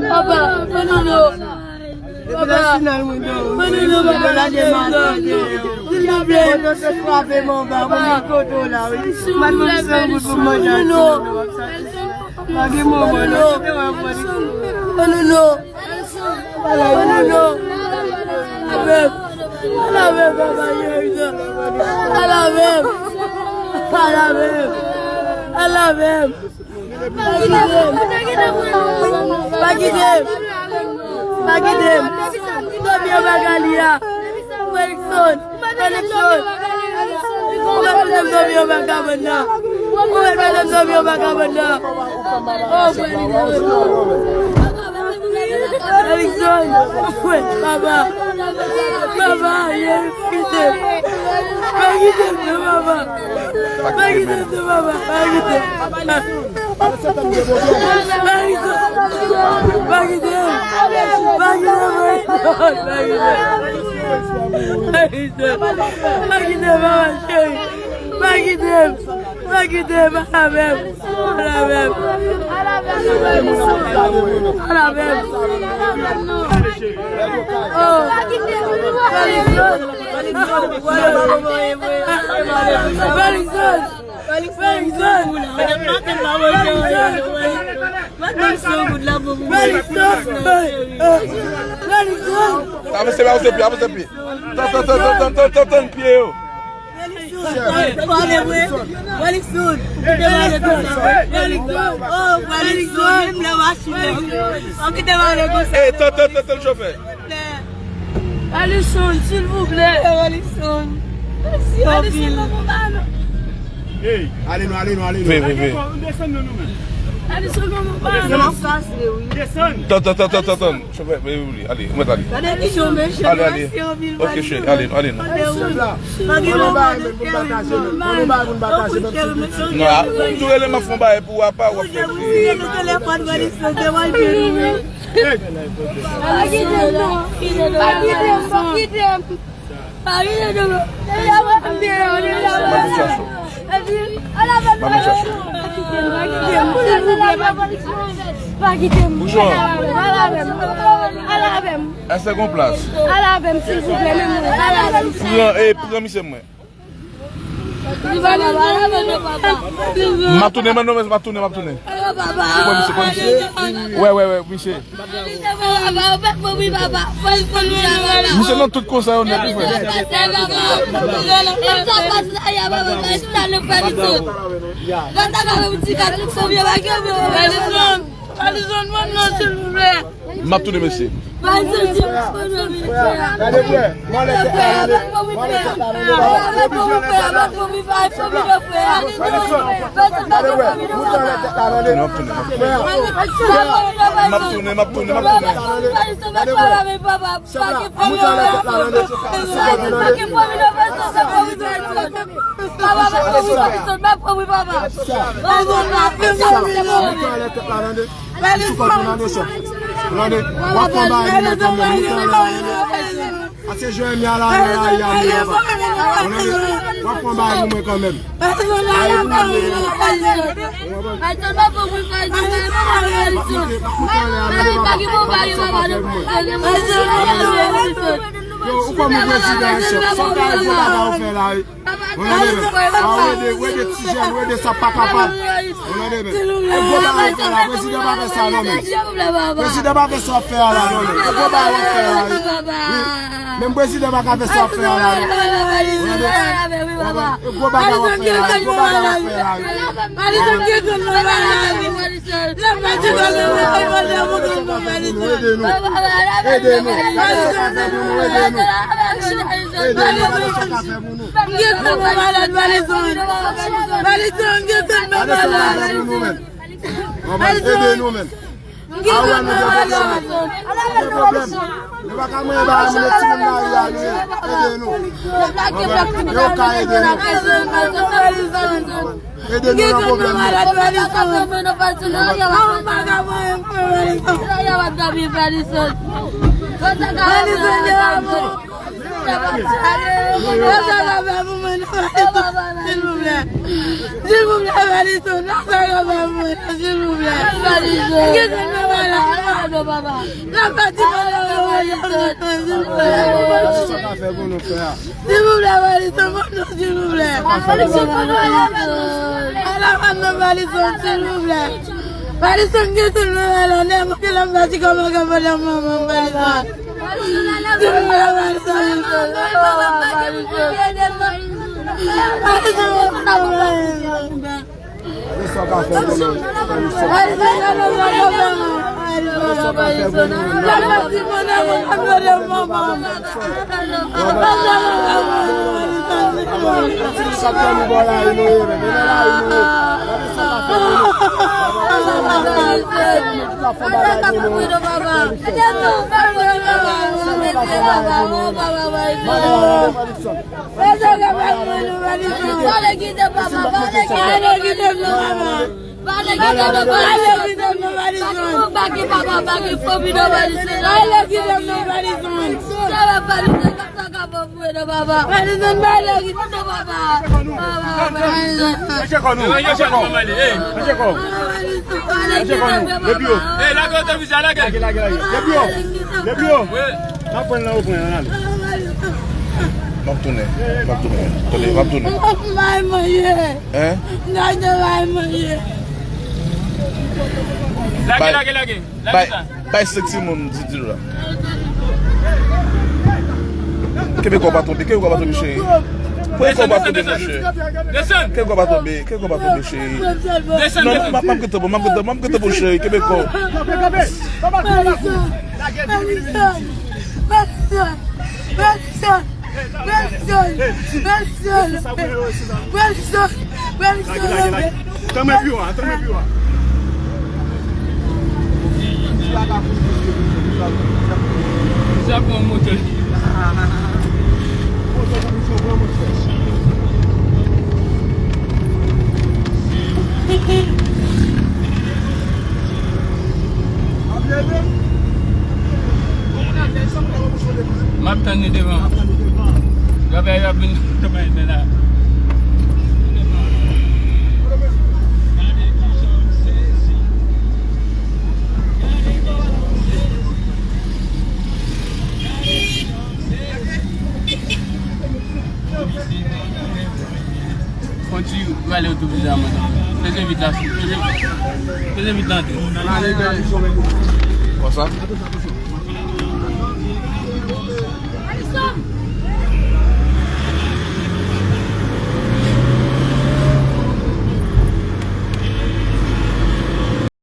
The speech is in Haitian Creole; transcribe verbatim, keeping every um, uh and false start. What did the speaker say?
Papa, Manolo. Papa, Manolo, papa, Manolo. Silvouplè. Manolo te frape m anba, mwen kote w la, wi. Mwen mande w san goud pou manje ak ti Manolo. Pa gen manman, non, se te wè mwen. Manolo. Manolo. Avè m. Al avè m, papa, Jericho. Al avè m. Al avè m. Al avè m. Pa kite m. Pa kite m. Pa kite m. Dòmi anba Galia. Felikson. Felikson. Ou pa bezwen dòmi anba kabann nan. Ou pa bezwen dòmi anba kabann nan. Oh, Felikson. Felikson. Papa. Papa, ye, pa kite m. Pa kite m, non, papa. Pa kite m, non, papa. Pa kite m. Pa kite m. Pa kite m. Pa kite m. Pa kite m. Pa kite m, papa cheri. Pa kite m. Pa kite m. Al avè m. Al avè m. Al avè m. Oh. Felikson. Felikson. Felikson. Felikson. Avanse, avanse pye, avanse pye. Tann, tann, tann pye yo. Felikson. Pale vre. Felikson. Kite pale konsa. Felikson. Oh, Felikson. Menm lè w a chile. Oh, kite pale konsa. Ey, tann, tann, tann, tann chofè. Felikson, silvouplè. Felikson. Mèsi anpil. Ey, ale nou, ale nou, ale nou. Vin, vin, vin. Desann nou, nou menm. Desann. Desann. Tann, tann, tann, tann, tann, tann. Chofè, men oubli, ale, ou mèt ale. Gade ki chomè, chomè, ale, ale. Mèsi anpil, ok, cheri, ale, ale, non. Cheri, pa gen manman nan kè m, non. Pa gen manman nan kè m, non. Non, a, m tou rele m ap fè yon bagay pou w apa, w ap fè. Ou rele telefòn, Felikson, te manje nou. Pa kite m, non. Pa kite m, pa kite m. Pa kite m, non. Depi apre m te yo, depi apre m. Epi, al avè m. Pa kite m, pa kite m. Silvouplè, pa kite m. Pa kite m. Al avè m. Al avè m. Èske gon plas? Al avè m, silvouplè, men mwen. Al avè m. Pran, e, pran misye mwen. M ap tounen, m ap tounen, m ap tounen, m ap tounen. Pran misye, pran misye. Wè, wè, wè, misye. Misye nan tout konsa yo nèt, wi, frè. M ap tounen, mesye. Gade, frè, mwen lè tèt la nan de, mwen lè tèt la nan de, papa. Gade, frè, mwen lè tèt la nan de. M ap tounen, m ap tounen. Frè, frè. M ap tounen, m ap tounen, m ap tounen. Gade, frè. Chèf la, moute anlè tèt la, tande. Sou kont ou, tande. Moute anlè tèt la, tande. Sou kont ou, tande, chèf. Tande. W ap fè yon bagay pou mwen kanmenm. Moute anlè, tande. Pase jwè m ya la, la, la, ya, m la, papa. Tande. W ap fè yon bagay pou mwen kanmenm. Yo, ou kòm prezidan an chèf, sa w ka ede bagay ou fè la, wi. Ou tande, men. A, ou ede, ou ede ti jèn, ou ede sa pa kapab. Ou tande, men. E gwo bagay ou fè la, prezidan pa fè sa, non, men. Prezidan pa fè sa w ap fè a la, non, men. E gwo bagay w ap fè la, wi. Wi. Menm prezidan pa ka fè sa w ap fè a la, non. Ou tande? Ou tande? E gwo bagay w ap fè la, e gwo bagay w ap fè la, wi. Ede nou, ede nou, ede nou. Ede nou, ede nou. Ede nou, gade sa w ka fè pou nou. Gade sa w ka fè pou nou, men. Ede nou, men. A wè, nou gen pwoblèm. Nou gen pwoblèm. Nou pa ka manyen bagay moun yo, timoun lari a nou ye. Ede nou. Yo ka ede nou. Ede nou nan pwoblèm nou. Silvouplè, Valison, nan fè yo ba mwen, silvouplè. Kite mwen malad. Nan fè ti mwen malad, silvouplè. Sa ka fè pou nou fè a. Silvouplè, Valison, ban nou, silvouplè. Ala ban nou, Valison, silvouplè. Valison, kite mwen malad, nèg mwen ki la m pati kòman kòman nan manman, Valison. Silvouplè, Valison. Valison, Valison. Gade sa w ka fè pou nou. Gade sa w ka fè pou nou. Sa fè nou bò la, nou ye, men, men la, nou ye. Gade sa w ka fè pou nou. Gade sa w ka fè pou nou. Gade sa w ka fè pou nou. Lage, lage, lage. Depi yo. Depi yo. N ap pran nan yo pran nan ale. M ap tounen. M ap tounen. Tande, m ap tounen. M bay manje. Hein? Gade bay manje. Lage, lage, lage. Lage sa. Bay senk timoun di di la. Kenbe kò w pa tonbe, kenbe kò w pa tonbe, cheri. Kenbe kò w pa tonbe, mon cheri. Kenbe kò w pa tonbe, kenbe kò w pa tonbe, cheri. Non, non, m ap, m ap gentan bon, m ap gentan, m ap gentan bon, cheri. Kenbe kò w. Tanmen pi wo a, tanmen pi wo a. Sa pran moto. M ap tann li devan. Granpè yo ap vin nan la. Fon ti rale otou pizza mwen. Peze vit la, peze, peze vit la antre. Konsa?